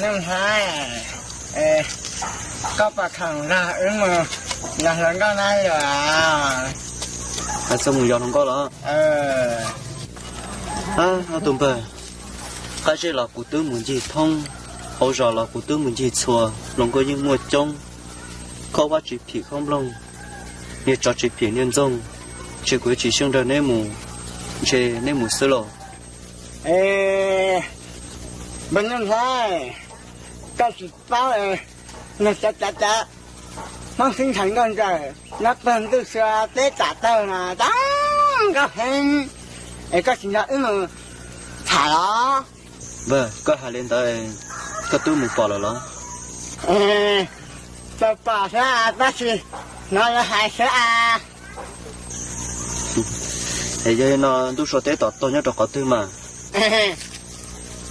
Nuj Nplhaib, koj pom khoom los wb mus yos hluas nkauj na yom. Hais txog mus yos hluas nkauj los? Ob tug npawg, qab zej los kuv twb mus ncig thoob, hauv zos los kuv twb mus ncig txhua, hluas nkauj yeej muaj coob, khaub vab tsis phim khaub nplooj, niag tsov tsis phim niag ntxooj, ntshe kuv yuav tsis xyeej nrog neb mus, ntshe neb mus xwb lauj. Npawg Nuj Nplhaib, koj tsis paub, nws cav cav cav, Hmoob sib ntshaw nkauj ntsawm nyob pawg ntuj sua teb tom tawg no zoo nkauj heev, es koj tsis nrog wb mus tham los? Npawg, koj hais li ntawd, koj twb mus pom lawm los? Tau pom xwb, tab sis hnov lawv hais xwb a. Es yog li no ntuj sua teb tom tog nyob rau qhov twg mas?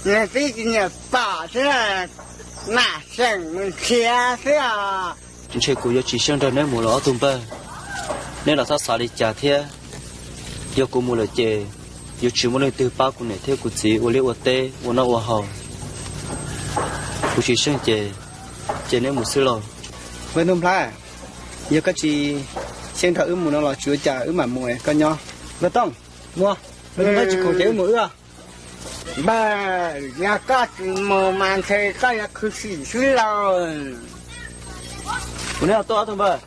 Nws twb tsis nyiam pom xwb, mam xyeem mus nrhiav xwb os. Ntshe kuv yuav tsis xyeej nrog neb mus los ob tug npawg. Neb los txhob xav li cas thiab. Yog kuv mus lawm ces yuav tsis muaj leej twg pab kuv niam thiab kuv txiv ua liaj ua teb ua noj ua haus. Kuv tsis xyeej ces, ces neb mus xwb lauj. Npawg Nuj Nplhaib, yog koj tsis xyeej nrog wb mus no los tsis ua cas, wb mam mus, koj nyob. Npawg Tooj, mus, npawg Nuj Nplhaib tsis khoom ces wb mus wb. Npawg, yog koj tsis mus mas ntshe koj yuav khuv xim xwb lauj. Kuv neb tuaj ob tug npawg.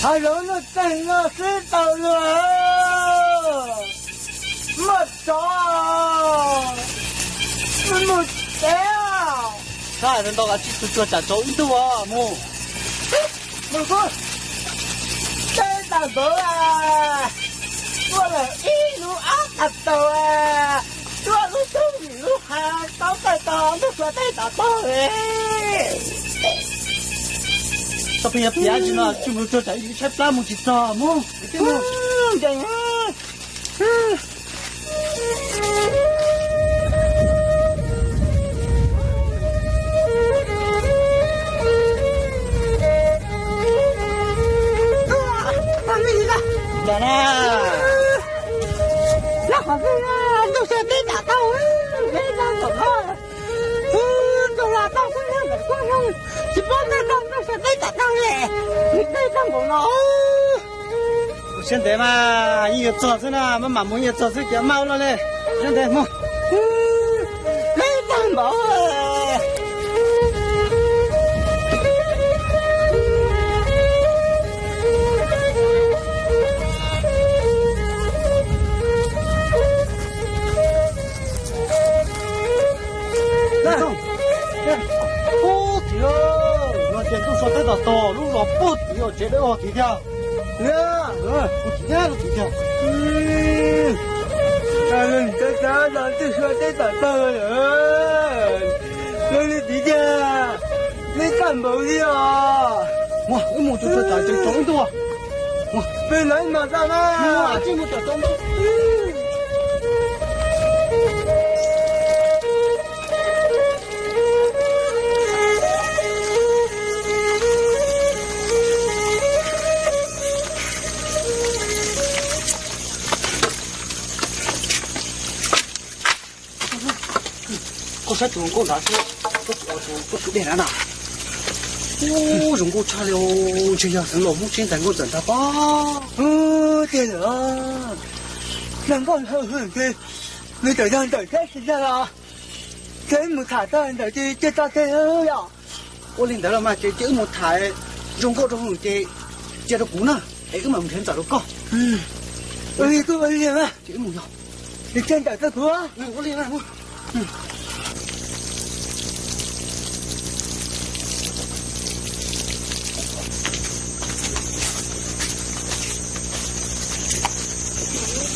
Hais lus no tseem no xwb tau luag, muaj tsov, mus tsev. Sab ntau ntau, tsis txog tsam tsaus ib ntuj mus. Mus kuv, teb tag npaum, tuaj lawm ib lub ob tag tau, tuaj lub tub nim lub hav tau tawg tau ntuj sua teb tom tog. Koj pheej yog piav tsis no, tsis mus tsam ib tshaib plab mus tsis txog mus. Ntuj sua teb tom tog, peb tau tom no, tau los tau xwb, tsis paub tej tau ntuj sua teb tom tog li, tej tag npaum no. Kuv siab ntev mas yeej yuav txog xwb na, maj mam mus yeej yuav txog xwb, ces maj ua luaj li. Siab ntev mus. Peb tag npaum. Pub tim, no ces ntuj sua teb tom tog, lub zos pub tim, tsev dawb vog tid thiab. Pub tim, pub tim thiab. Ntuj sua teb tom tog, lub li tid tiag, neb tag npaum li os. Mus, wb mus tsuag tsuag tsam tsaus ib ntuj. Peb los ib hmos tag na. Mus, mus tsuag tsuag. Koj saib tus hluas nkauj nrad seb, koj tus dej nrad na. Ub, zoo nkauj tshaj li, ntshe yog xeev laus Hmoob Tshiab ntag, nkauj txawm ntag pob. Tiag lawm, zoo nkauj hwm hwm ces nws txawm yog ntawm thiab tsis yog los. Ces mus tham tag ntawm ces cia tso tseg yom. Ua li ntawd los mas ces cia wb mus tham zoo nkauj rau hwm ces cia rau kuv na, es wb mam mus nrhiav ntxawm rau koj. Ua li kuj ua li mas. Ces wb mus yog. Ces cia ntawm rau kuv. Ua li na.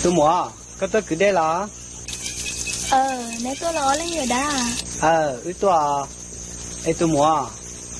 Tus muam, koj tuaj kwv dej los? Neb tuaj los ob leeg yawm dab? Wb tuaj. Es tus muam,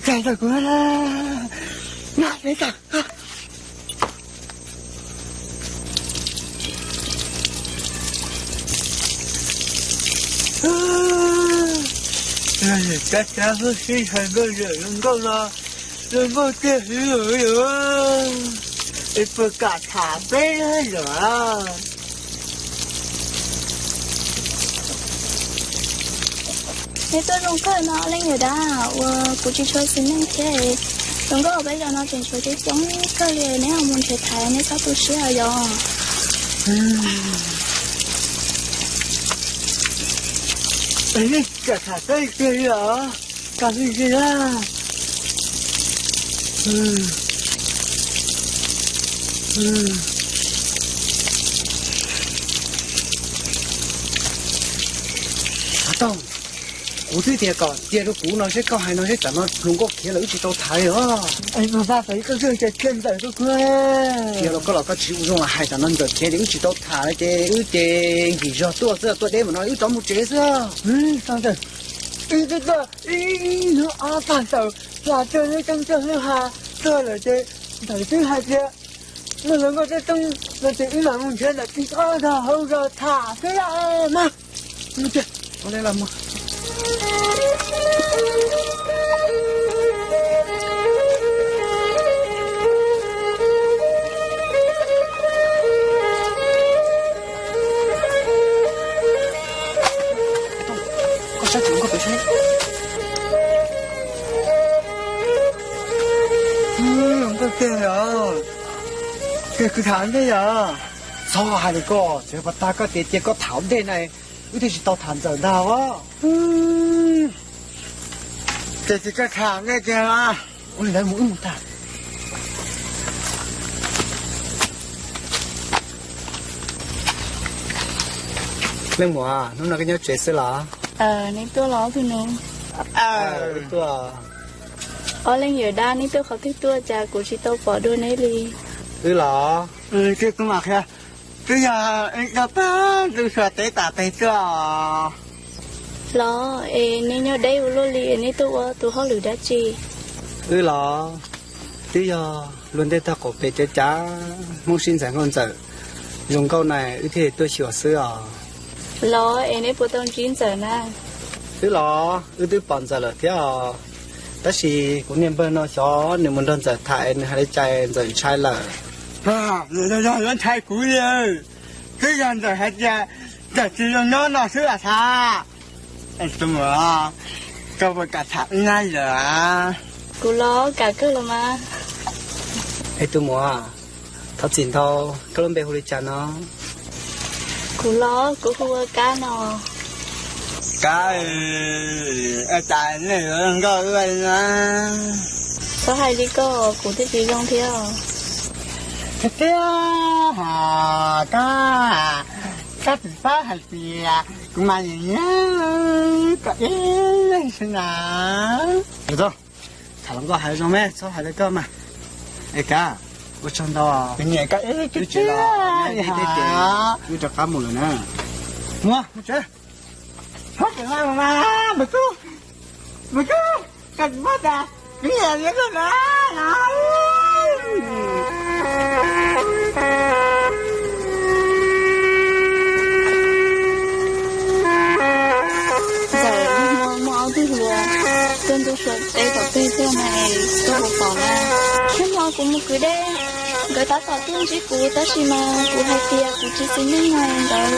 Txais tau kuv, no peb tau. Cab cab huab sib hais nkauj yawm zoo nkauj no, zoo nkauj tiag li lawm. Es puas kam tham peb lawm? Neb tuaj zoo kawg no leej yawm dab, uas kuv tsis tshua xis neej thiab. Zoo nkauj peb zos no tseem tshuav coob coob kawg li, neb ho mus nrhiav thaiv, neb txhob tu siab yom. Kam tham peb tiag li os, kam li tiag. Xav tau, kuv twb tias kom cia rau kuv no seb koj hais no seb tsam no hluas nkauj khiav lawm wb tsis tau tham li os. Mus vaj tau ib koj zej ces cia Ntxawm tuaj kuv. Cia los koj los koj tsis ua zoo los hais tsam no Ntxawm khiav ces wb tsis tau tham li ces wb ces nkim zog tuaj xwb, tuaj deb npaum no wb rov mus tsev xwb. Ntxawm, wb twb tuaj ib hnub ob pag Ntxawm hla tuaj lub ceeb tuaj lub hav tuaj lawm ces Ntxawm twb hais tias muaj hluas nkauj tub tub no ces wb mam mus nrhiav ntawm tij ob zos hauv zos tham xwb os mas. Mus ces, ua li los mus. Koj saib tsev koj pem saib. Nkauj tiag yom, ces kuv tham ntej yom. Txhob hais li koj, tseem pas tag koj tias cia koj tham ntej na, wb thiaj tsis tau tham Ntxawm ntag os. Ces tsis koj tham ntej kiag los. Ua li lawv mus wb mus tag. Leej muam, hnub no koj nyob tsev xwb los? Neb tuaj los tus nus. Wb tuaj. Ob leej yawm dab, neb tuaj qhov twg tuaj cas kuv tsis tau pom dua neb li? Wb los? Twb yog ib co pab tus suav teb tam pem tuaj. Los es neb nyob deb ua luaj li, neb tuaj ua tus hauj lwm dab tsi? Wb los? Twb yog luag ntej tag qaum pem cav cav Hmoob sib ntxais nkauj ntxawm zoo nkauj na, wb thiaj tuaj xyuas xwb os. Los es neb puas tau ntsib Ntxawm na? Wb los? Wb twb pom Ntxawm lawm thiab os. Tab sis kuv niag npawg no xyov nws mus nrog Ntxawm tham es nws hais li cas Ntxawm ntshai lawm. Yog yuav ntshai kuv li, twb yog Ntxawm hais tias Ntxawm tsis zoo nyob no xwb los xav. Tus muam, koj puas kam tham wb na yom? Kuv los kam kawg los mas. Es tus muam, thov txim ntau, koj lub npe hu li cas no? Kuv los kuv hu ua Kab no. Kab, cas nej yuav zoo nkauj ua li na? Txhob hais li koj, kuv twb tsis zoo thiab. Tiag tiag, Kab, koj tsis paub hais tias kuv mas nyiam nyiam koj ib leeg xwb na. Tham los koj hais zoo me, txhob hais li koj mas. Es Kab, ua tsaug ntau, wb rov qab mus lawm na. Mus, mus tsev. Mus tsev, mus tsev, koj tsis paub tas, wb nyiam li koj na. Ntxawm, muaj ob tug hluas tuaj ntu suav teb tom tej tuaj na, tuaj hauv paus na. Thiab no kuv mus kwv dej, nkawd tab tom tuaj ntsib kuv tab sis mas kuv hais tias kuv tsis xis neej na, nkawd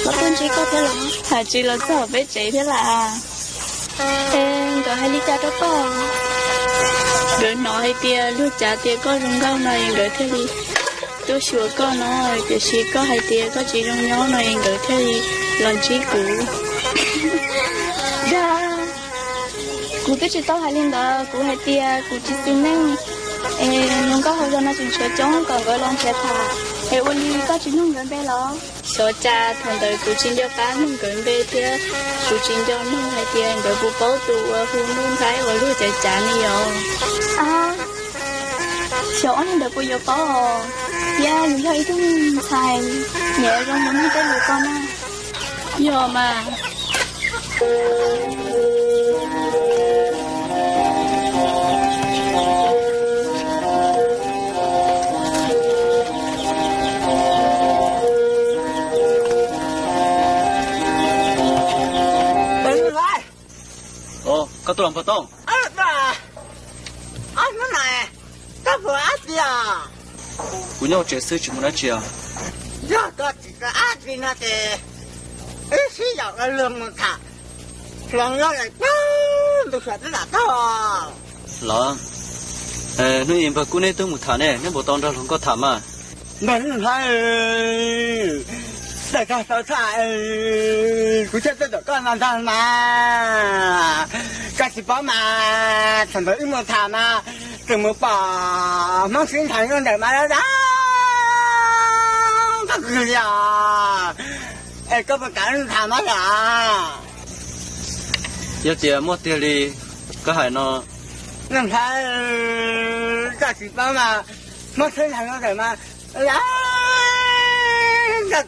los tuaj ntsib koj thiab los? Hais tsis los txog peb tsev thiab las. Es nkawd hais li cas rau koj? Nkawd hnov hais tias luag cav tias koj zoo nkauj no es nkawd thiaj li tuaj xyuas koj no, tiam sis koj hais tias koj tsis zoo nyob no es nkawd thiaj li los ntsib kuv. Dag, kuv twb tsis tau hais li ntawd, kuv hais tias kuv tsis xis neej. Es hluas nkauj hauv zos no tseem tshuav coob kom nkawd los nrhiav tham, es ua li koj tsis nug nkawd npe los? Xyov cas thaum ntawd kuv tsis nco qab nug nkawd npe thiab, kuv tsis nco nug hais tias nkawd puas paub tus uas hu Nuj Nplhaib uas luag cav cav ne yom. Xyov ob niag ntawd puas yuav paub os, thiab yus yog ib tug ntxhais, nyiam zoo mus nug tej lus ko na. Yog mas. Koj tuaj los Npawg Tooj? Ob hnub no koj puas dab tsi os? Kuv nyob hauv tsev xwb tsis mus dab tsi os. Yog koj tsis ua dab tsi no ces wb sib yaum ua luag mus tham hluas nkauj lawm, ntu xyom tab tom tag. Los, hnub ib Npawg Kub neb twb mus tham ne, neb puas tau nrog hluas nkauj tham mas? Npawg Nplhaib, txawm koj tau tham, kuv thiaj tuaj tom koj no ntag mas. Koj tsis paub mas, thaum ntawd wb mus tham mas, tseem mus pom Hmoob sib nthwv nyob ntawm mas, koj kawg li os. Es koj puas kam tham mas yom? Yog tias muaj tiag li koj hais no. Npawg Nplhaib, koj tsis paub mas, Hmoob sib nthwv nyob ntawm mas, koj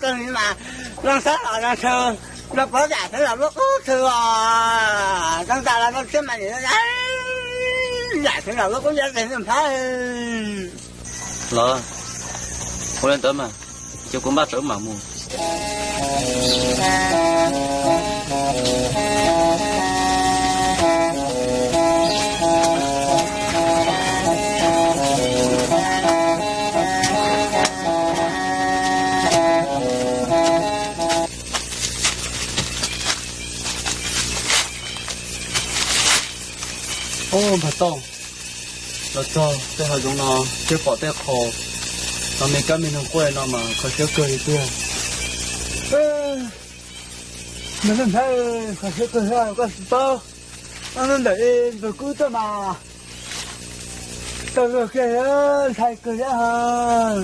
kawg li mas, zoo siab los zoo siab, zoo pob zam siab los lub qub txhw os, zoo tas los zoo siab mas nim zam siab los lub qub yog Npawg Nplhaib. Los, ua li ntawd mas, ces kuv npaj tsam wb mam mus. Ub, Npawg Tooj, los txog tej hav zoov no thiab pom tej qho no me kab me noog quaj no mas kho siab kawg li tiag. Npawg Nplhaib, kho siab kawg thiab koj tsis paub, hnub ntawd Npawg Kub tuaj mas tau luag kiag, ntshai kawg thiab.